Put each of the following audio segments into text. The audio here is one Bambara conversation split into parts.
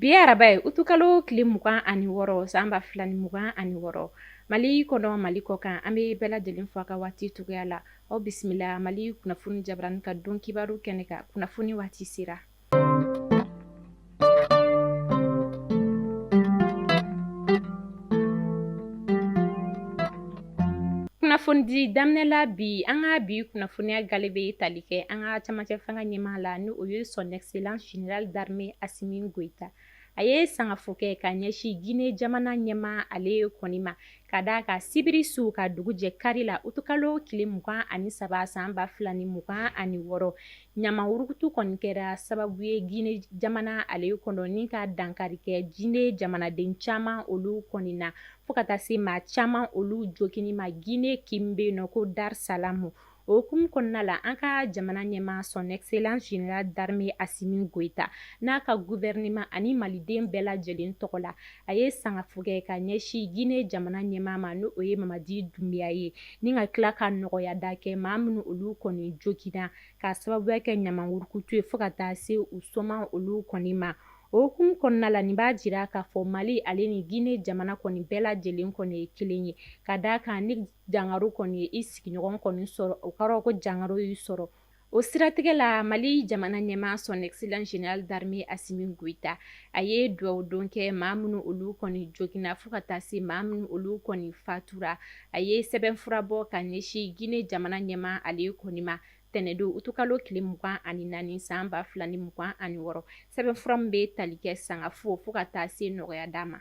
Bi ye araba ye, utukalo tile 26 san 2026, Mali kɔnɔ, Mali kɔ kan, an bɛ bɛɛ lajɛlen fo a ka waati cogoya la. Aw bisimila Mali kunnafoni jabarani ka don kibaru kɛnɛ kan. Kunnafoni waati sera. Kunnafonidi daminɛ la bi, an ka bi kunnafoniya gale bɛ tali kɛ an ka camancɛ fanga ɲɛmaa la, ni o ye son excellence général d'armée Assimi Goïta. A ye sangafo kɛ ka ɲɛsin Guinée jamana ɲɛmaa ale kɔni ma, ka d'a kan sibiri su ka dugu jɛ kari la, utukalo tile 23 san 2026, ɲama wurukutu kɔni kɛra sababu ye Guinée jamana ale kɔnɔ ni ka dankari kɛ Guinée jamanaden caman olu kɔni na, fo ka taa se maa caman olu jogini ma Guinée kin bɛ yen nɔ ko Dar Salam. O hukumu kɔnɔna la, an ka jamana ɲɛmaa son excellence général d'armée Assimi Goïta n'a ka gouvernement ani maliden bɛɛ lajɛlen tɔgɔ la, a ye sangafo kɛ ka ɲɛsin Guinée jamana ɲɛmaa ma, n'o ye Mamadi Doumbouya ye, ni ka tila ka nɔgɔya da kɛ maa minnu olu kɔni joginna k'a sababuya kɛ ɲama wurukutu ye, fo ka taa se u soma olu kɔni ma. O hukumu kɔnɔna la, nin b'a jira k'a fɔ Mali ale ni Guinée jamana kɔni bɛɛ lajɛlen kɔni ye kelen ye, ka d'a kan ni jangaro kɔni ye i sigiɲɔgɔn kɔni sɔrɔ, o kɔrɔ ko jangaro y'i sɔrɔ. O siratigɛ la, Mali jamana ɲɛmaa son excellence général d'armée Assimi Goïta, a ye dugawu don kɛ maa minnu olu kɔni joginna, fo ka taa se maa minnu olu kɔni fatura. A ye sɛbɛnfura bɔ ka ɲɛsin Guinée jamana ɲɛmaa ale kɔni ma tɛnɛndon utukalo tile 24 san 2026, sɛbɛnfura min bɛ tali kɛ sangafo fo ka taa se nɔgɔya da ma.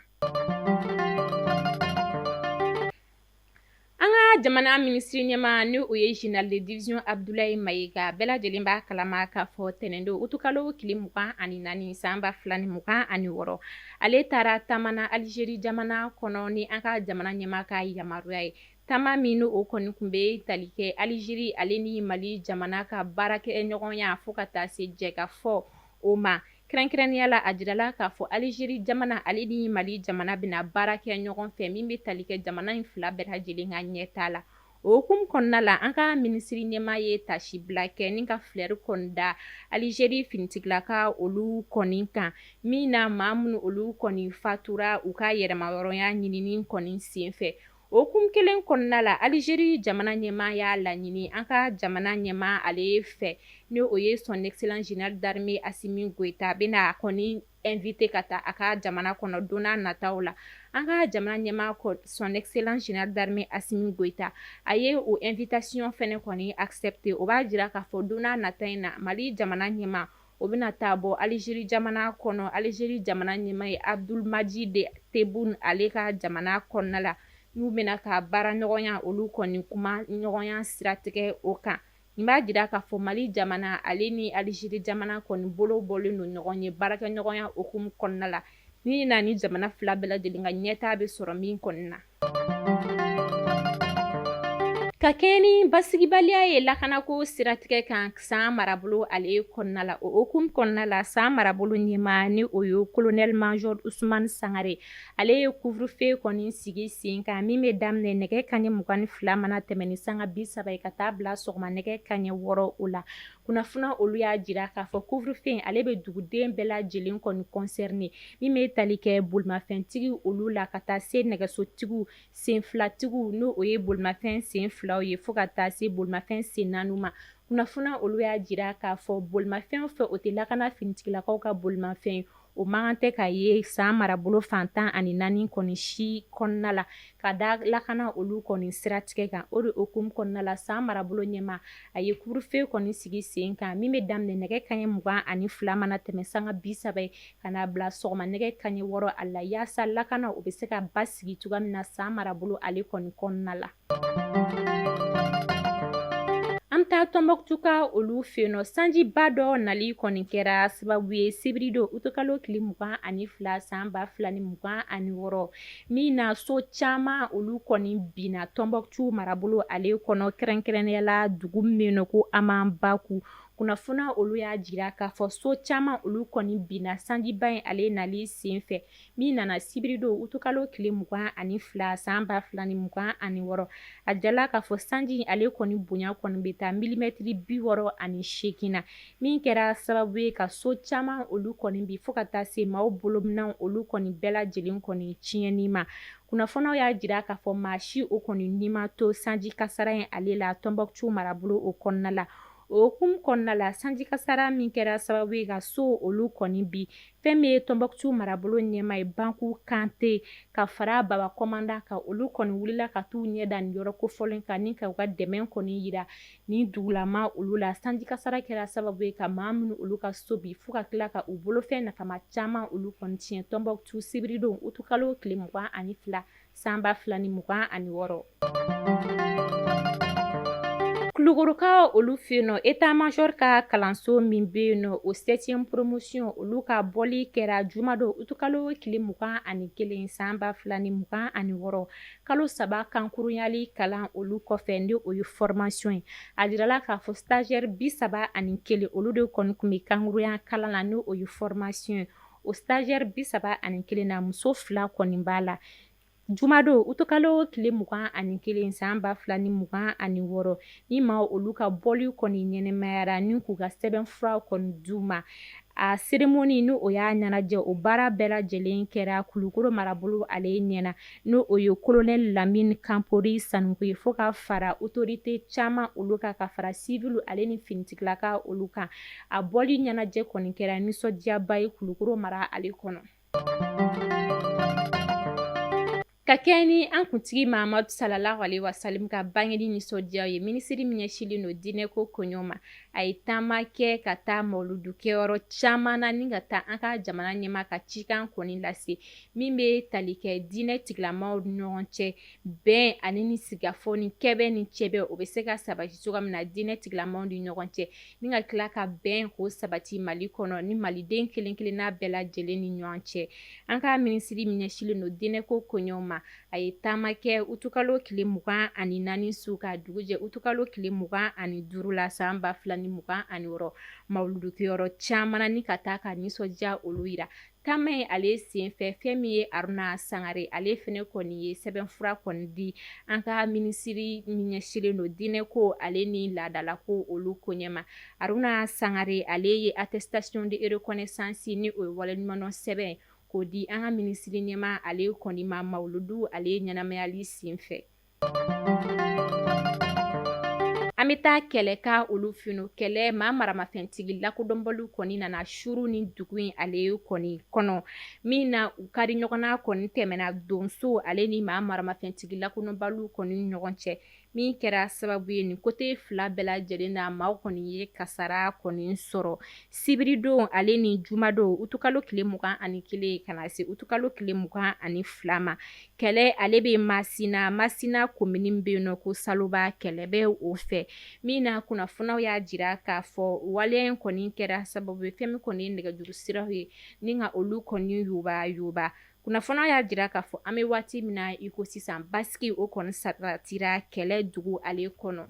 An ka jamana minisiri ɲɛmaa, ni o ye général de division Abdoulaye Maïga, bɛɛ lajɛlen b'a kalama k'a fɔ tɛnɛndon utukalo tile 24 san 2026, ale taara taama na Algérie jamana kɔnɔ ni an ka jamana ɲɛmaa ka yamaruya ye. Taama min o kɔni tun bɛ tali kɛ Algérie ale ni Mali jamana ka baarakɛɲɔgɔnya fo ka taa se jɛkafɔ o ma. Kɛrɛnkɛrɛnnenya la, a jirala k'a fɔ Algérie jamana ale ni Mali jamana bɛna baara kɛ ɲɔgɔn fɛ min bɛ tali kɛ jamana in fila bɛɛ lajɛlen ka ɲɛtaa la. O hukumu kɔnɔna la, an ka minisiri ɲɛmaa ye taasibila kɛ ni ka fleur kɔni da Algérie finitigilaka olu kɔni kan, min na maa minnu olu kɔni fatura u ka yɛrɛmahɔrɔnya ɲinini kɔni senfɛ. O hukumu kelen kɔnɔna la, Algérie jamana ɲɛmaa y'a laɲini an ka jamana ɲɛmaa ale fɛ, ni o ye son excellence général d'armée Assimi Goïta, bɛna a kɔni invité ka taa a ka jamana kɔnɔ don n'a nataw la. An ka jamana ɲɛmaa son excellence général d'armée Assimi Goïta, a ye o invitation fɛnɛ kɔni accepté. O b'a jira k'a fɔ don n'a nata in na, Mali jamana ɲɛmaa o bɛna taa bɔ Algérie jamana kɔnɔ, Algérie jamana ɲɛmaa ye Abdelmadjid Tebboune ale ka jamana kɔnɔna la, n'u bɛna ka baara ɲɔgɔnya olu kɔni kuma ɲɔgɔnya siratigɛ o kan. Nin b'a jira k'a fɔ Mali jamana ale ni Algérie jamana kɔni bolo bɔlen don ɲɔgɔn ye baarakɛɲɔgɔnya hukumu kɔnɔna la, min na ni jamana fila bɛɛ lajɛlen ka ɲɛtaa bɛ sɔrɔ min kɔni na. Ka kɛɲɛ ni basigibaliya ye lakanako siratigɛ kan San marabolo ale kɔnɔna la, o hukumu kɔnɔna la, San marabolo ɲɛmaa, ni o ye colonel major Ousmane Sangare, ale ye couvre-feu kɔni sigi sen kan min bɛ daminɛ nɛgɛ kanɲɛ 22 mana tɛmɛ ni sanga 30 ye ka taa bila sɔgɔma nɛgɛ kanɲɛ 6 o la. Kunnafoni olu y'a jira k'a fɔ couvre-feu ale bɛ duguden bɛɛ lajɛlen kɔni concerné, min bɛ tali kɛ bolimafɛntigi olu la ka taa se nɛgɛsotigiw, senfilatigiw, n'o o ye bolimafɛn sen filaw ye, fo ka taa se bolimafɛn sen naani ma. Kunnafoni olu y'a jira k'a fɔ bolimafɛn fɛ o tɛ lakana finitigilakaw ka bolimafɛn, o man kan tɛ ka ye San marabolo fan 14 kɔni si kɔnɔna la, ka da lakana olu kɔni siratigɛ kan. O de hukumu kɔnɔna la, San marabolo ɲɛmaa a ye couvre-feu kɔni sigi sen kan min bɛ daminɛ nɛgɛ kanɲɛ 22 mana tɛmɛ sanga 30 ye ka n'a bila sɔgɔma nɛgɛ kanɲɛ 6 a la, yaasa lakana o bɛ se ka basigi cogoya min na San marabolo ale kɔni kɔnɔna la. An bɛ taa Tɔnbɔkutuka olu fɛ yen nɔ. Sanjiba dɔ nali kɔni kɛra sababu ye sibiridon utukalo tile 22 san 2026, min na so caman olu kɔni binna Tɔnbɔkutu marabolo ale kɔnɔ, kɛrɛnkɛrɛnnenya la dugu min bɛ yen nɔ ko Amanbaku. Kunnafoniya olu y'a jira k'a fɔ so caman olu kɔni binna sanjiba in ale nali senfɛ, min nana sibiridon utukalo tile 22 san 2026. A jirala k'a fɔ sanji ale kɔni bonya kɔni bɛ taa milimɛtiri 68 na, min kɛra sababu ye ka so caman olu kɔni bin fo ka taa se maaw bolominɛnw olu kɔni bɛɛ lajɛlen kɔni tiɲɛni ma. Kunnafoniw y'a jira k'a fɔ maa si o kɔni ni ma to sanji kasara in ale la Tɔnbɔkutu marabolo o kɔnɔna la. O hukumu kɔnɔna la, sanji kasara min kɛra sababu ye ka so olu kɔni bin, fɛn min ye Tɔnbɔkutu marabolo ɲɛmaa ye Banku Kante ka fara Baba Kɔmandan kan, olu kɔni wulila ka t'u ɲɛ da nin yɔrɔ kofɔlen kan ni ka u ka dɛmɛ kɔni yira nin dugulama olu la. Sanji kasara kɛra sababu ye ka maa minnu olu ka so bin fo ka tila ka u bolofɛn nafama caman olu kɔni tiɲɛ Tɔnbɔkutu sibiridon utukalo tile 22 san 2026. Kulukorokaw olu fɛ yen nɔ, état major ka kalanso min bɛ yen nɔ, o 7e promotion olu ka bɔli kɛra jumadon utukalo tile 21 san 2026, kalo 3 kankurunyali kalan olu kɔfɛ, ni o ye formation ye. A jirala k'a fɔ stagiaire 31 olu de kɔni tun bɛ kankurunya kalan na, ni o ye formation ye. O stagiaire 31 na, muso 2 kɔni b'a la. Jumadon utukalo tile 21 san 2026, ni maa olu ka bɔli kɔni ɲɛnɛmayara ni k'u ka sɛbɛnfura kɔni d'u ma. A cérémonie, ni o y'a ɲɛnajɛ, o baara bɛɛ lajɛlen kɛra Kulukoro marabolo ale ɲɛna, ni o ye colonel Lamine Kanpori Sanogo ye, fo ka fara autorité caman olu kan, ka fara civil ale ni finitigilaka olu kan. A bɔli ɲɛnajɛ kɔni kɛra nisɔndiyaba ye Kulukoro mara ale kɔnɔ. Ka kɛɲɛ ni an kuntigi Mahamadu salalahu alehi wasalim ka bangeli nisɔndiya ye, minisiri min ɲɛsinlen don diinɛko koɲɛw ma, a ye taama kɛ ka taa mawuludu kɛyɔrɔ caman na ni ka taa an ka jamana ɲɛmaa ka cikan kɔni lase, min bɛ tali kɛ diinɛ tigilamaw ni ɲɔgɔn cɛ bɛn ani ni sigikafɔ ni kɛbɛn ni cɛbɛn, o bɛ se ka sabati cogoya min na diinɛ tigilamaw ni ɲɔgɔn cɛ, ni ka tila ka bɛn k'o sabati Mali kɔnɔ ni maliden kelen kelenna bɛɛ lajɛlen ni ɲɔgɔn cɛ. An ka minisiri min ɲɛsinlen don diinɛko koɲɛw ma, a ye taama kɛ utukalo tile 24 su ka dugu jɛ utukalo tile 25 la san 2026, mawuludukɛyɔrɔ caman na, ni ka taa ka nisɔndiya olu yira. Taama in ale senfɛ, fɛn min ye Aruna Sangare, ale fɛnɛ kɔni ye sɛbɛnfura kɔni di an ka minisiri min ɲɛsinlen don diinɛko ale ni laadalako olu koɲɛ ma. Aruna Sangare ale ye attestation de reconnaissance, ni o ye waleɲumandɔn sɛbɛn, k'o di an ka minisiri ɲɛmaa ale kɔni ma mawuludu ale ɲɛnamayali senfɛ. An bɛ taa kɛlɛ ka olu fɛ yen. Kɛlɛ maa maramafɛntigi lakodɔnbaliw kɔni nana suru ni dugu in ale kɔni kɔnɔ, min na u kari ɲɔgɔnna kɔni tɛmɛna donso ale ni maa maramafɛntigi lakodɔnbaliw kɔni ɲɔgɔn cɛ, min kɛra sababu ye nin côté fila bɛɛ lajɛlen na maaw kɔni ye kasara kɔni sɔrɔ sibiridon ale ni jumadon utukalo tile 21 ka na se utukalo tile 22 ma. Kɛlɛ ale bɛ Masina, Masina komini bɛ yen nɔ ko Saloba, kɛlɛ bɛ o fɛ, min na kunnafoniw y'a jira k'a fɔ waleya in kɔni kɛra sababu ye fɛn min kɔni ye nɛgɛjuru siraw ye ni ka olu kɔni yoba yoba. Kunnafoniw y'a jira k'a fɔ an bɛ waati min na i ko sisan, basigi o kɔni sabatira kɛlɛ dugu ale kɔnɔ.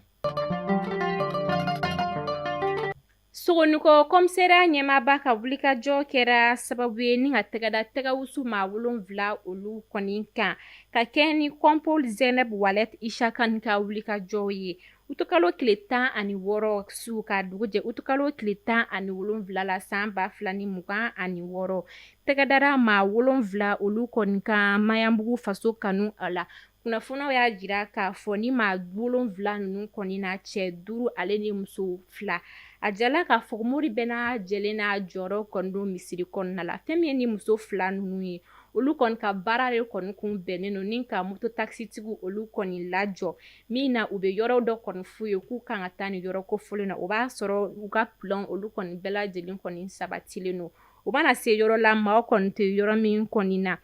Sogonikɔ commissariat ɲɛmaaba ka wulikajɔ kɛra sababu ye ni ka tɛgɛda tɛgɛwusu maa 7 olu kɔni kan, ka kɛ ni Compol Zeneb Walet Isakani ka wulikajɔ ye utukalo tile 16 su ka dugu jɛ utukalo tile 17 la san 2026. Tɛgɛ dara maa 7 olu kɔni kan Maɲanbugu faso kanu a la. Kunnafoniw y'a jira k'a fɔ ni maa 7 ninnu kɔni na, cɛ 5 ale ni muso 2. A jirala k'a fɔ mori bɛɛ n'a jɛlen n'a jɔyɔrɔ kɔni don misiri kɔnɔna la. Fɛn min ye ni muso 2 ninnu ye, olu kɔni ka baara de kɔni kun bɛnnen don ni ka moto takisitigiw olu kɔni lajɔ, min na u bɛ yɔrɔ dɔ kɔni f'u ye k'u kan ka taa nin yɔrɔ kofɔlen na. O b'a sɔrɔ u ka plan olu kɔni bɛɛ lajɛlen kɔni sabatilen don. U mana se yɔrɔ la, maaw kɔni tɛ yɔrɔ min kɔni na,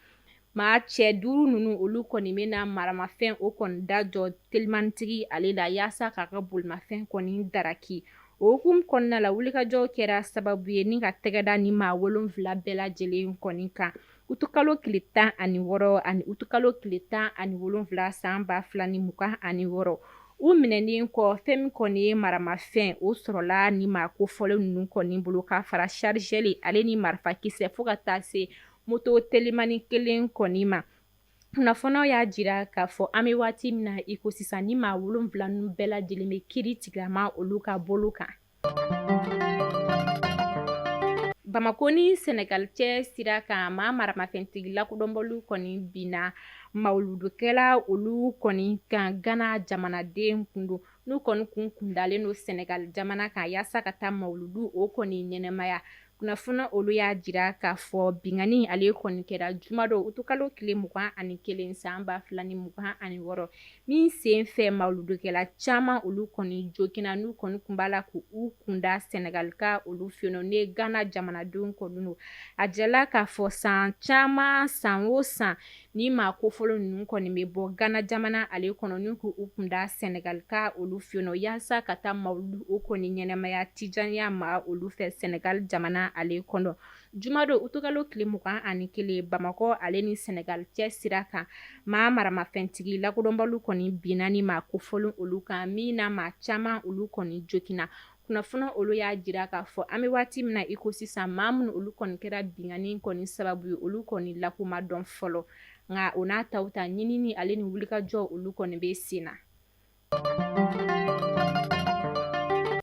maa cɛ 5 ninnu olu kɔni bɛna maramafɛn o kɔni da jɔ telimantigi ale la yaasa k'a ka bolimafɛn kɔni daraki. O hukumu kɔnɔna la, wulikajɔ kɛra sababu ye ni ka tɛgɛda ni maa 7 bɛɛ lajɛlen kɔni kan utukalo tile 16 ani utukalo tile 17 san 2026. U minɛnen kɔ, fɛn min kɔni ye maramafɛn o sɔrɔla ni maa kofɔlen ninnu kɔni bolo, ka fara chargeur ale ni marifakisɛ fo ka taa se moto telimani kelen kɔni ma. Kunnafoniw y'a jira k'a fɔ an bɛ waati min na i ko sisan, ni maa 7 ninnu bɛɛ lajɛlen bɛ kiiri tigilama olu ka bolo kan. Bamakɔ ni Senegal cɛ sira kan, maa maramafɛntigi lakodɔnbaliw kɔni binna mawuludukɛla olu kɔni kan. Gana jamanaden kun don, n'u kɔni kun kundalen don Senegal jamana kan yaasa ka taa mawuludu o kɔni ɲɛnɛmaya. Kunnafoni olu y'a jira k'a fɔ binkanni ale kɔni kɛra jumadon utukalo tile 21 san 2026, min sen fɛ mawuludukɛla caman olu kɔni joginna, n'u kɔni kun b'a la k'u kunda Senegalika olu fɛ yen ni Gana jamanadenw kɔni don. A jirala k'a fɔ san caman, san o san, ni maa kofɔlen ninnu kɔni bɛ bɔ Gana jamana ale kɔnɔ ni k'u kunda Senegalika olu fɛ yen yaasa ka taa mawuludu o kɔni ɲɛnamaya Tijaniya maa olu fɛ Senegal jamana ale kɔnɔ. Jumadon utukalo tile 21, Bamakɔ ale ni Senegal cɛ sira kan, maa maramafɛntigi lakodɔnbaliw kɔni binna ni maa kofɔlen olu kan, min na maa caman olu kɔni joginna. Kunnafoni olu y'a jira k'a fɔ an bɛ waati min na i ko sisan, maa minnu olu kɔni kɛra binkanni kɔni sababu ye, olu kɔni lako ma dɔn fɔlɔ. Nka o n'a taw ta, ɲinini ale ni wulikajɔ olu kɔni bɛ sen na.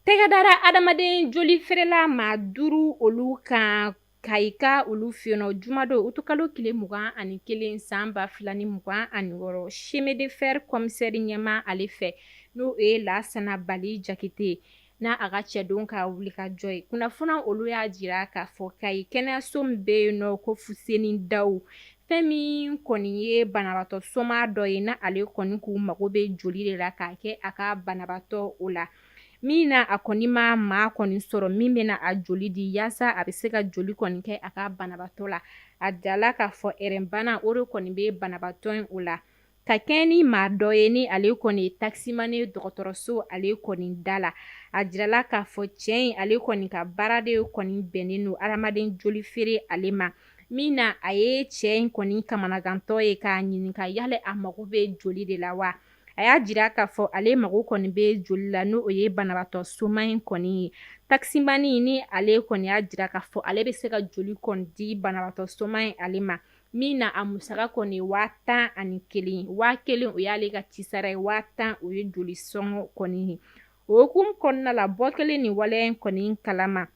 Tɛgɛ dara adamaden joli feerela maa 5 olu kan Kayika olu fɛ yen nɔ jumadon utukalo tile 21 san 2026, chemin de fer commissaire ɲɛmaa ale fɛ, n'o ye Lasana Bali Jakite n'a a ka cɛdenw ka wulikajɔ ye. Kunnafoni olu y'a jira k'a fɔ Kayi kɛnɛyaso min bɛ yen nɔ ko Fuseni Dawu, fɛn min kɔni ye banabaatɔ soma dɔ ye, na ale kɔni k'u mago bɛ joli de la k'a kɛ a ka banabaatɔ o la, min na a kɔni ma maa kɔni sɔrɔ min bɛna a joli di yaasa a bɛ se ka joli kɔni kɛ a ka banabaatɔ la. A jirala k'a fɔ ɛrɛnbana o de kɔni bɛ banabaatɔ in o la, ka kɛɲɛ ni maa dɔ ye ni ale kɔni ye taximan ye dɔgɔtɔrɔso ale kɔni da la. A jirala k'a fɔ cɛ in ale kɔni ka baara de kɔni bɛnnen don adamaden joli feere ale ma, min na a ye cɛ in kɔni kamanagantɔ ye k'a ɲininka yala a mago bɛ joli de la wa. A y'a jira k'a fɔ ale mago kɔni bɛ joli la, n'o ye banabaatɔ soma in kɔni ye. Taximan ni ale kɔni y'a jira k'a fɔ ale bɛ se ka joli kɔni di banabaatɔ soma in ale ma, min na a musaka kɔni ye 11,000. 1000 o y'ale ka cisara ye, 10,000 o ye joli sɔngɔ kɔni ye. O hukumu kɔnɔna la, bɔ kɛlen nin waleya in kɔni kalama,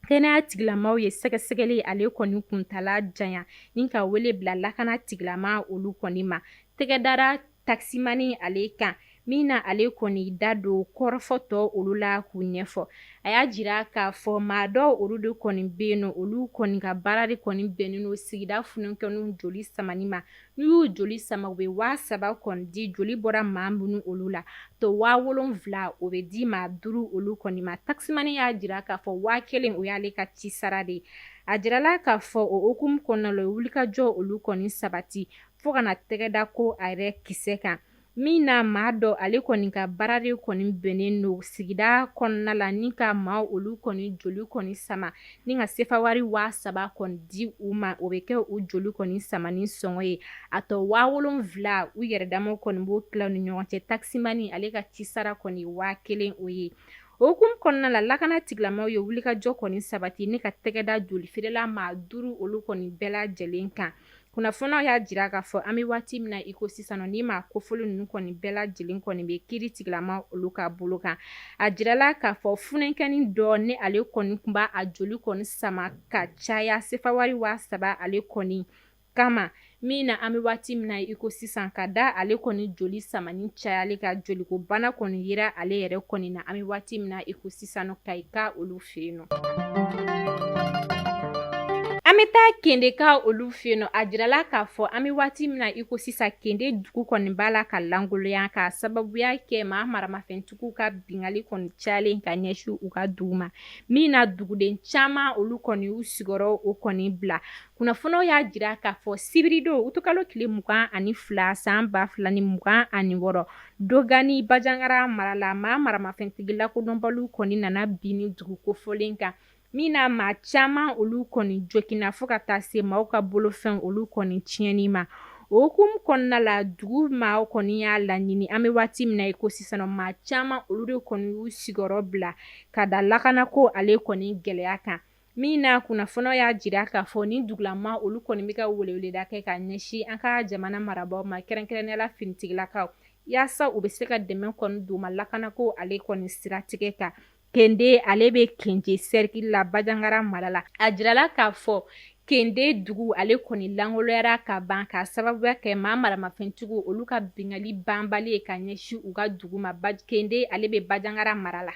kɛnɛya tigilamaw ye sɛgɛsɛgɛli ale kɔni kuntala janya ni ka wele bila lakana tigilama olu kɔni ma. Tɛgɛ dara taximan ale kan, min na ale kɔni da don kɔrɔfɔ tɔ olu la k'u ɲɛfɔ. A y'a jira k'a fɔ maa dɔw olu de kɔni bɛ yen nɔ, olu kɔni ka baara de kɔni bɛnnen don sigida funankɛninw joli samani ma. N'u y'u joli sama, u bɛ 3000 kɔni di joli bɔra maa minnu olu la, tɔ 7000 o bɛ di maa 5 olu kɔni ma. Taximan y'a jira k'a fɔ 1000 o y'ale ka ci sara de ye. A jirala k'a fɔ o hukumu kɔnɔna la, u ye wulikajɔ olu kɔni sabati fo ka na tɛgɛ da ko a yɛrɛ kisɛ kan, min na maa dɔ ale kɔni ka baara de kɔni bɛnnen don sigida kɔnɔna la ni ka maa olu kɔni joli kɔni sama ni ka sefawari 3000 kɔni di u ma, o bɛ kɛ u joli kɔni samani sɔngɔ ye. A tɔ 7000 u yɛrɛ damaw kɔni b'o tila ni ɲɔgɔn cɛ. Taximan ale ka cisara kɔni 1000 o ye. O hukumu kɔnɔna la, lakana tigilamaw ye wulikajɔ kɔni sabati ni ka tɛgɛ da joli feerela maa 5 olu kɔni bɛɛ lajɛlen kan. Kunnafoniw y'a jira k'a fɔ an bɛ waati min na i ko sisan, ni maa kofɔlen ninnu kɔni bɛɛ lajɛlen kɔni bɛ kiiri tigilama olu ka bolo kan. A jirala k'a fɔ funankɛnin dɔ ni ale kɔni tun b'a a joli kɔni sama ka caya sefawari 3000 ale kɔni kama, min na an bɛ waati min na i ko sisan, ka da ale kɔni joli samani cayali ka joliko bana kɔni yira ale yɛrɛ kɔni na an bɛ waati min na i ko sisan Kayika olu fɛ yen nɔ. An bɛ taa Kendeka olu fɛ yen nɔ. A jirala k'a fɔ an bɛ waati min na i ko sisan, Kende dugu kɔni b'a la ka lankolonya k'a sababuya kɛ maa maramafɛntigiw ka binkanni kɔni cayalen ka ɲɛsin u ka dugu ma, min na duguden caman olu kɔni y'u sigiyɔrɔ o kɔni bila. Kunnafoniw y'a jira k'a fɔ sibiridon utukalo tile 22 san 2026, Dogani Bajangara mara la, maa maramafɛntigi lakodɔnbaliw kɔni nana bin nin dugu kofɔlen kan, min na maa caman olu kɔni joginna fo ka taa se maaw ka bolofɛn olu kɔni tiɲɛni ma. O hukumu kɔnɔna la, dugu maaw kɔni y'a laɲini an bɛ waati min na i ko sisan, maa caman olu de kɔni y'u sigiyɔrɔ bila ka da lakanako ale kɔni gɛlɛya kan. Min na kunnafoniw y'a jira k'a fɔ ni dugulama olu kɔni bɛ ka weleweleda kɛ ka ɲɛsin an ka jamana marabaaw ma, kɛrɛnkɛrɛnnenya la finitigilakaw, yaasa u bɛ se ka dɛmɛ kɔni d'u ma lakanako ale kɔni siratigɛ kan. Kende ale bɛ Kenje sɛrikili la Bajangara mara la. A jirala k'a fɔ Kende dugu ale kɔni lankoloyara ka ban k'a sababuya kɛ maa maramafɛntigiw olu ka binkanni banbali ye ka ɲɛsin u ka dugu ma. Kende ale bɛ Bajangara mara la.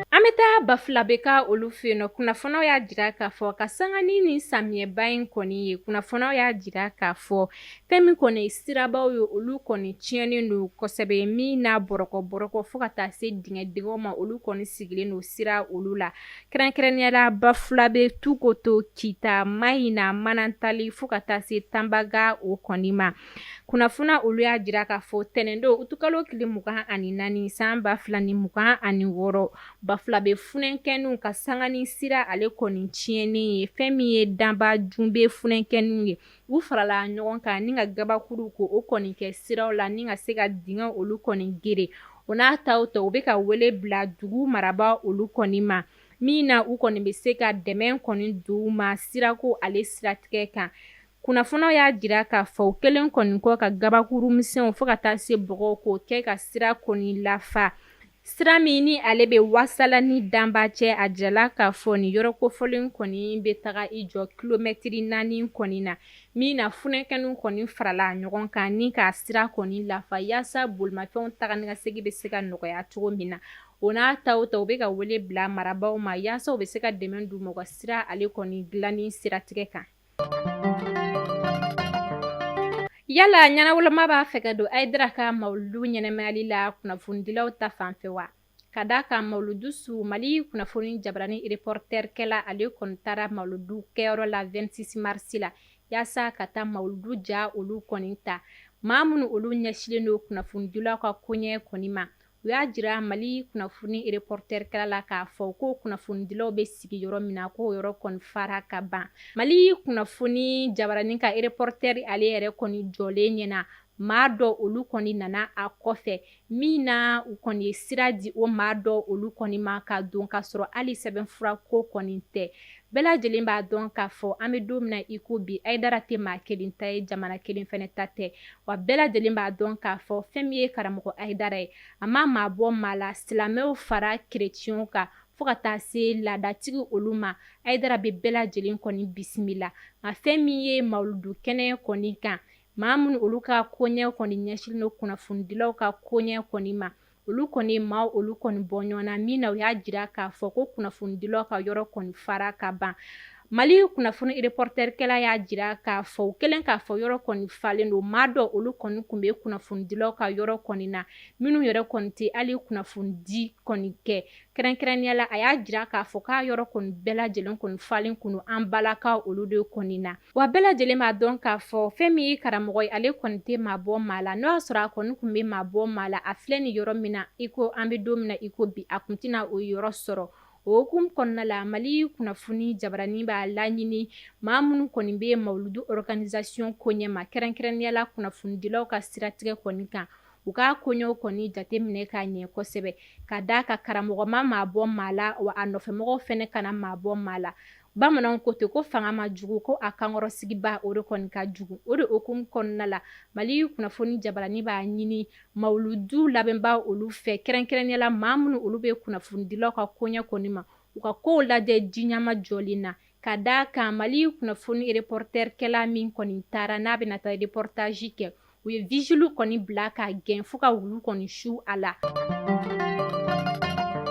An bɛ taa Bafulabɛ ka olu fɛ yen nɔ. Kunnafoniw y'a jira k'a fɔ ka sanga ni nin samiyɛba in kɔni ye, kunnafoniw y'a jira k'a fɔ fɛn min kɔni sirabaw ye, olu kɔni tiɲɛnen don kosɛbɛ, min n'a bɔrɔkɔ bɔrɔkɔ fo ka taa se dingɛ dingɛw ma, olu kɔni sigilen don sira olu la, kɛrɛnkɛrɛnnenya la Bafulabɛ, Tukoto, Kita, Mahina, Manantali fo ka taa se Tanbaga o kɔni ma. Kunnafoni olu y'a jira k'a fɔ tɛnɛndon utukalo tile 24 san 2026, Bafulabɛ funɛnkɛninw ka sanga ni sira ale kɔni tiɲɛnen ye, fɛn min ye Danba Junbe funɛnkɛninw ye, u farala ɲɔgɔn kan ni ka gabakuru ko o kɔni kɛ siraw la ni ka se ka dingɛ olu kɔni gere. O n'a ta o ta, u bɛ ka wele bila dugu marabaa olu kɔni ma, min na u kɔni bɛ se ka dɛmɛ kɔni don u ma sirako ale siratigɛ kan. Kunnafoniw y'a jira k'a fɔ u kɛlen kɔni kɔ ka gabakuru misɛnw fo ka taa se bɔgɔw k'o kɛ ka sira kɔni lafa, sira min ni ale bɛ Wasala ni Danba cɛ. A jirala k'a fɔ nin yɔrɔ kofɔlen kɔni bɛ taga i jɔ kilomɛtiri 4 kɔni na, min na funɛnkɛninw kɔni farala ɲɔgɔn kan ni ka sira kɔni lafa yaasa bolimafɛnw taga ni ka segin bɛ se ka nɔgɔya cogo min na. O n'a ta o ta, u bɛ ka wele bila marabaaw ma yaasa u bɛ se ka dɛmɛ d'u ma u ka sira ale kɔni dilanni siratigɛ kan. Yala ɲɛnawoloma b'a fɛ ka don Hayidara ka mawuludu ɲɛnɛmayali la kunnafonidilaw ta fan fɛ wa? Ka d'a kan mawuludu su, Mali kunnafoni jabarani reporterkɛla ale kɔni taara mawuludu kɛyɔrɔ la 26 mars la yaasa ka taa mawuludu ja olu kɔni ta. Maa minnu olu ɲɛsilen don kunnafonidilaw ka koɲɛ kɔni ma, u y'a jira Mali kunnafoni reporterkɛla la k'a fɔ ko kunnafonidilaw bɛ sigi yɔrɔ min na, k'o yɔrɔ kɔni fara ka ban. Mali kunnafoni jabarani ka reporter ale yɛrɛ kɔni jɔlen ɲɛna, maa dɔ olu kɔni nana a kɔfɛ, min na u kɔni ye sira di o maa dɔ olu kɔni ma ka don ka sɔrɔ hali sɛbɛnfura ko kɔni tɛ. Bɛɛ lajɛlen b'a dɔn k'a fɔ an bɛ don min na i ko bi, Hayidara tɛ maa kelen ta ye, jamana kelen fɛnɛ ta tɛ. Wa bɛɛ lajɛlen b'a dɔn k'a fɔ fɛn min ye karamɔgɔ Hayidara ye, a ma maa bɔ maa la, silamɛw fara kerecɛnw kan fo ka taa se laadatigi olu ma, Hayidara bɛ bɛɛ lajɛlen kɔni bisimila. Nka fɛn min ye mawuludu kɛnɛ kɔni kan, maa minnu olu ka koɲɛ kɔni ɲɛsinnen don kunnafonidilaw ka koɲɛ kɔni ma, olu kɔni maa olu kɔni bɔ ɲɔgɔn na, min na u y'a jira k'a fɔ ko kunnafonidilaw ka yɔrɔ kɔni fara ka ban. Mali kunnafoni reporterkɛla y'a jira k'a fɔ u kɛlen k'a fɔ yɔrɔ kɔni falen don, maa dɔ olu kɔni tun bɛ kunnafonidilaw ka yɔrɔ kɔni na, minnu yɛrɛ kɔni tɛ hali kunnafonidi kɔni kɛ. Kɛrɛnkɛrɛnnenya la, a y'a jira k'a fɔ k'a yɔrɔ kɔni bɛɛ lajɛlen kɔni falen kun don an balakaw olu de kɔni na. Wa bɛɛ lajɛlen b'a dɔn k'a fɔ fɛn min ye karamɔgɔ ye, ale kɔni tɛ maa bɔ maa la. N'o y'a sɔrɔ a kɔni tun bɛ maa bɔ maa la, a filɛ nin yɔrɔ min na i ko an bɛ don min na i ko bi, a tun tɛna o yɔrɔ sɔrɔ. O hukumu kɔnɔna la, Mali kunnafoni jabarani b'a laɲini maa minnu kɔni bɛ mawuludu organisation koɲɛ ma, kɛrɛnkɛrɛnnenya la kunnafonidilaw ka siratigɛ kɔni kan, u ka koɲɛw kɔni jateminɛ ka ɲɛ kosɛbɛ, ka d'a kan karamɔgɔ ma maa bɔ maa la, wa a nɔfɛmɔgɔw fɛnɛ kana maa bɔ maa la. Bamananw ko ten ko fanga ma jugu, ko a kankɔrɔsigiba o de kɔni ka jugu. O de hukumu kɔnɔna la, Mali kunnafoni jabarani b'a ɲini mawuludu labɛnbaa olu fɛ, kɛrɛnkɛrɛnnenya la maa minnu olu bɛ kunnafonidilaw ka koɲɛ kɔni ma, u ka kow lajɛ ji ɲama jɔlen na, ka d'a kan Mali kunnafoni reporterkɛla min kɔni taara n'a bɛna taa reportage kɛ, u ye vigile kɔni bila k'a gɛn fo ka wulu kɔni su a la.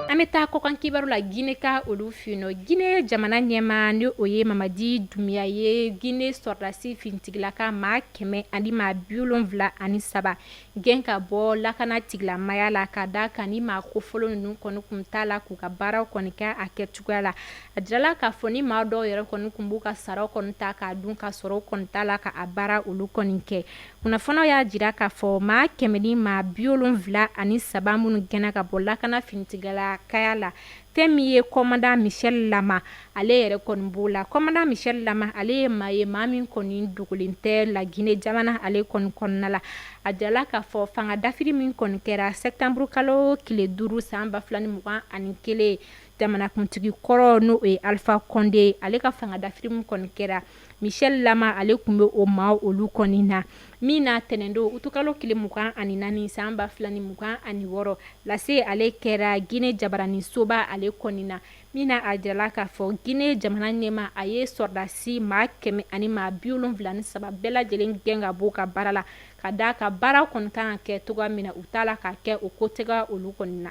An bɛ taa kɔkan kibaru la Guinée ka olu fɛ yen nɔ. Guinée jamana ɲɛmaa ni o ye Mamadi Doumbouya ye Guinée sɔrɔdasi finitigilaka maa 173 gɛn ka bɔ lakana tigilamaya la, ka d'a kan ni maa kofɔlen ninnu kɔni kun t'a la k'u ka baaraw kɔni kɛ a kɛcogoya la. A jirala k'a fɔ ni maa dɔw yɛrɛ kɔni tun b'u ka saraw kɔni ta k'a dun ka sɔrɔ u kɔni t'a la ka a baara olu kɔni kɛ. Kunnafoniw y'a jira k'a fɔ maa 173 minnu gɛnna ka bɔ lakana finitigila Kaya la. Fɛn min ye commandant Michel Lama, ale yɛrɛ kɔni b'o la. Commandant Michel Lama, ale ye maa ye, maa min kɔni dogolen tɛ la Guinée jamana ale kɔni kɔnɔna la. A jirala k'a fɔ fanga dafiri min kɔni kɛra septembre kalo tile 5 san 2021, jamanakuntigi kɔrɔ n'o ye Alpha Condé, ale ka fanga dafiri min kɔni kɛra, Michel Lama ale tun bɛ o maa olu kɔni na. Min na tɛnɛndon utukalo tile 24 san 2026, lase ale kɛra Guinée jabarani soba ale kɔni na. Min na a jirala k'a fɔ Guinée jamana ɲɛmaa, a ye sɔrɔdasi maa 173 bɛɛ lajɛlen gɛn ka bɔ ka baara la, ka d'a kan baara kɔni kan ka kɛ cogoya min na, u t'a la k'a kɛ o ko tɛgɛ olu kɔni na.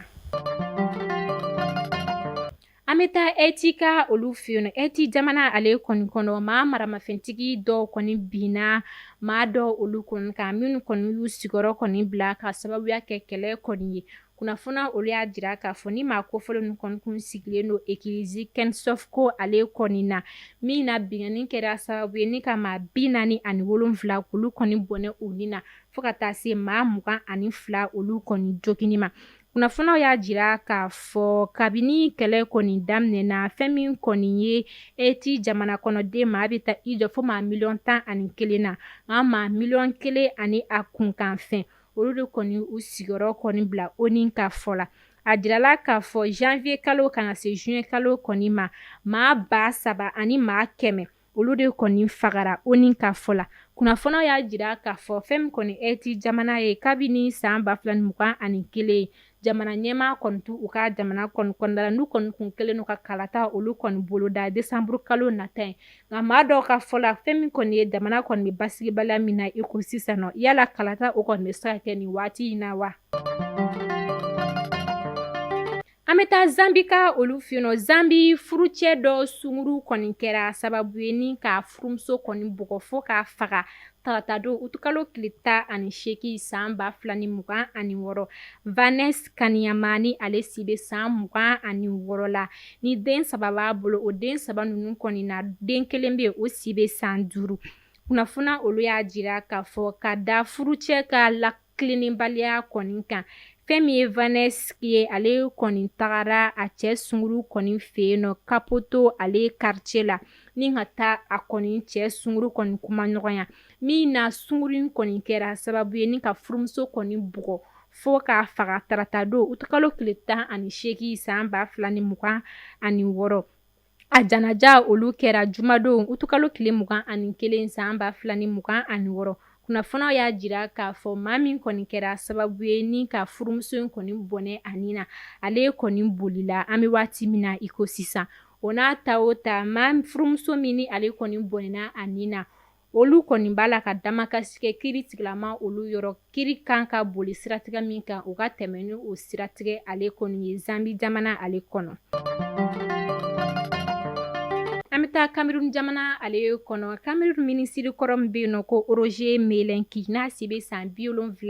An bɛ taa Haiti ka olu fɛ yen. Haiti jamana ale kɔni kɔnɔ, maa maramafɛntigi dɔw kɔni binna maa dɔw olu kɔni kan, minnu kɔni y'u sigiyɔrɔ kɔni bila ka sababuya kɛ kɛlɛ kɔni ye. Kunnafoniya olu y'a jira k'a fɔ ni maa kofɔlen ninnu kɔni kun sigilen don egilizi Kensɔf ko ale kɔni na, min na binkanni kɛra sababu ye ni ka maa 47 k'olu kɔni bɔnɛ u ni na, fo ka taa se maa 22 olu kɔni joginni ma. Kunnafoniyaw y'a jira k'a fɔ kabini kɛlɛ kɔni daminɛna, fɛn min kɔni ye Haiti jamana kɔnɔden maa bɛ taa i jɔ fo maa miliyɔn 11 na, nka maa miliyɔn kelen ani a kunkanfɛn olu de kɔni u sigiyɔrɔ kɔni bila ONU ka fɔ la. A jirala k'a fɔ janvier kalo ka na se juin kalo kɔni ma, maa 3100 olu de kɔni fagara ONU ka fɔ la. Kunnafoniyaw y'a jira k'a fɔ fɛn min kɔni Haiti jamana ye, kabini san 2021 jamana ɲɛmaa kɔni t'u u ka jamana kɔni kɔnɔna la, n'u kɔni kun kɛlen don ka kalata olu kɔni boloda décembre kalo nata ye. Nka maa dɔw ka fɔ la, fɛn min kɔni ye jamana kɔni bɛ basigibaliya min na i ko sisan nɔ, yala kalata o kɔni bɛ se ka kɛ nin waati in na wa? An bɛ taa Zambi ka olu fɛ yen nɔ. Zambi furucɛ dɔ sunguru kɔni kɛra sababu ye ni ka furumuso kɔni bugɔ fo k'a faga taratadon utukalo tile 18 san 2026. Vanessa Kaniyama ni ale si bɛ san 26 la, ni den saba b'a bolo. O den saba ninnu kɔni na, den kelen bɛ yen, o si bɛ san 5. Kunnafoniya olu y'a jira k'a fɔ ka da furucɛ ka tilennibaliya kɔni kan, fɛn min ye Vanessa ye, ale kɔni tagara a cɛ sunguru kɔni fɛ yen nɔ Kapoto ale quartier la, ni ka taa a kɔni cɛ sunguru kɔni kumaɲɔgɔnya, min na sunguru in kɔni kɛra sababu ye ni ka furumuso kɔni bugɔ fo k'a faga taratadon utukalo tile 18 san 2026. A janaja olu kɛra jumadon utukalo tile 21 san 2026. Kunnafoniyaw y'a jira k'a fɔ maa min kɔni kɛra sababu ye ni ka furumuso in kɔni bɔnɛ a ni na, ale kɔni bolila an bɛ waati min na i ko sisan. O n'a ta o ta, maa furumuso min ni ale kɔni bɔnɛna a ni na, olu kɔni b'a la ka damakasi kɛ kiri tigilama olu yɔrɔ. Kiri kan ka boli siratigɛ min kan, u ka tɛmɛ ni o siratigɛ ale kɔni ye Zambi jamana ale kɔnɔ. An bɛ taa Cameroun jamana ale kɔnɔ. Cameroun minisiri kɔrɔ min bɛ yen nɔ ko Roger Melenki, n'a si bɛ san 76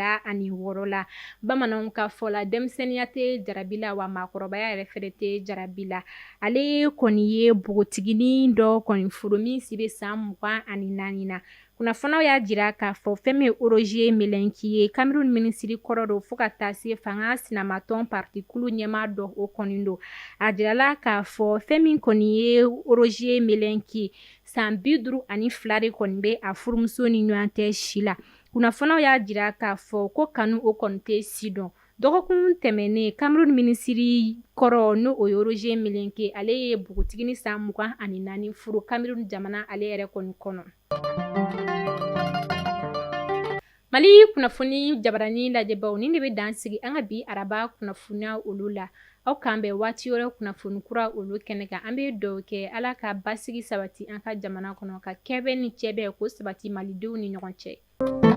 la, bamananw ka fɔ la, denmisɛnninya tɛ jarabi la, wa maakɔrɔbaya yɛrɛ fɛnɛ tɛ jarabi la. Ale kɔni ye npogotiginin dɔ kɔni furu min si bɛ san 24 na. Kunnafoniyaw y'a jira k'a fɔ fɛn min ye Roger Melenki ye, Cameroun minisiri kɔrɔ don, fo ka taa se fanga sinamatɔn partikulu ɲɛmaa dɔ o kɔni don. A jirala k'a fɔ fɛn min kɔni ye Roger Melenki, san 52 de kɔni bɛ a furumuso ni ɲɔgɔn cɛ si la. Kunnafoniyaw y'a jira k'a fɔ ko kanu o kɔni tɛ si dɔn. Dɔgɔkun tɛmɛnen, Cameroun minisiri kɔrɔ n'o o ye Roger Melenki, ale ye npogotiginin san 24 furu Cameroun jamana ale yɛrɛ kɔni kɔnɔ. Mali kunnafoni jabarani lajɛbaw, nin de bɛ dan sigi an ka bi araba kunnafoniya olu la. Aw k'an bɛn waati wɛrɛ kunnafoni kura olu kɛnɛ kan. An bɛ dugawu kɛ Ala ka basigi sabati an ka jamana kɔnɔ, ka kɛbɛn ni cɛbɛn ko sabati malidenw ni ɲɔgɔn cɛ.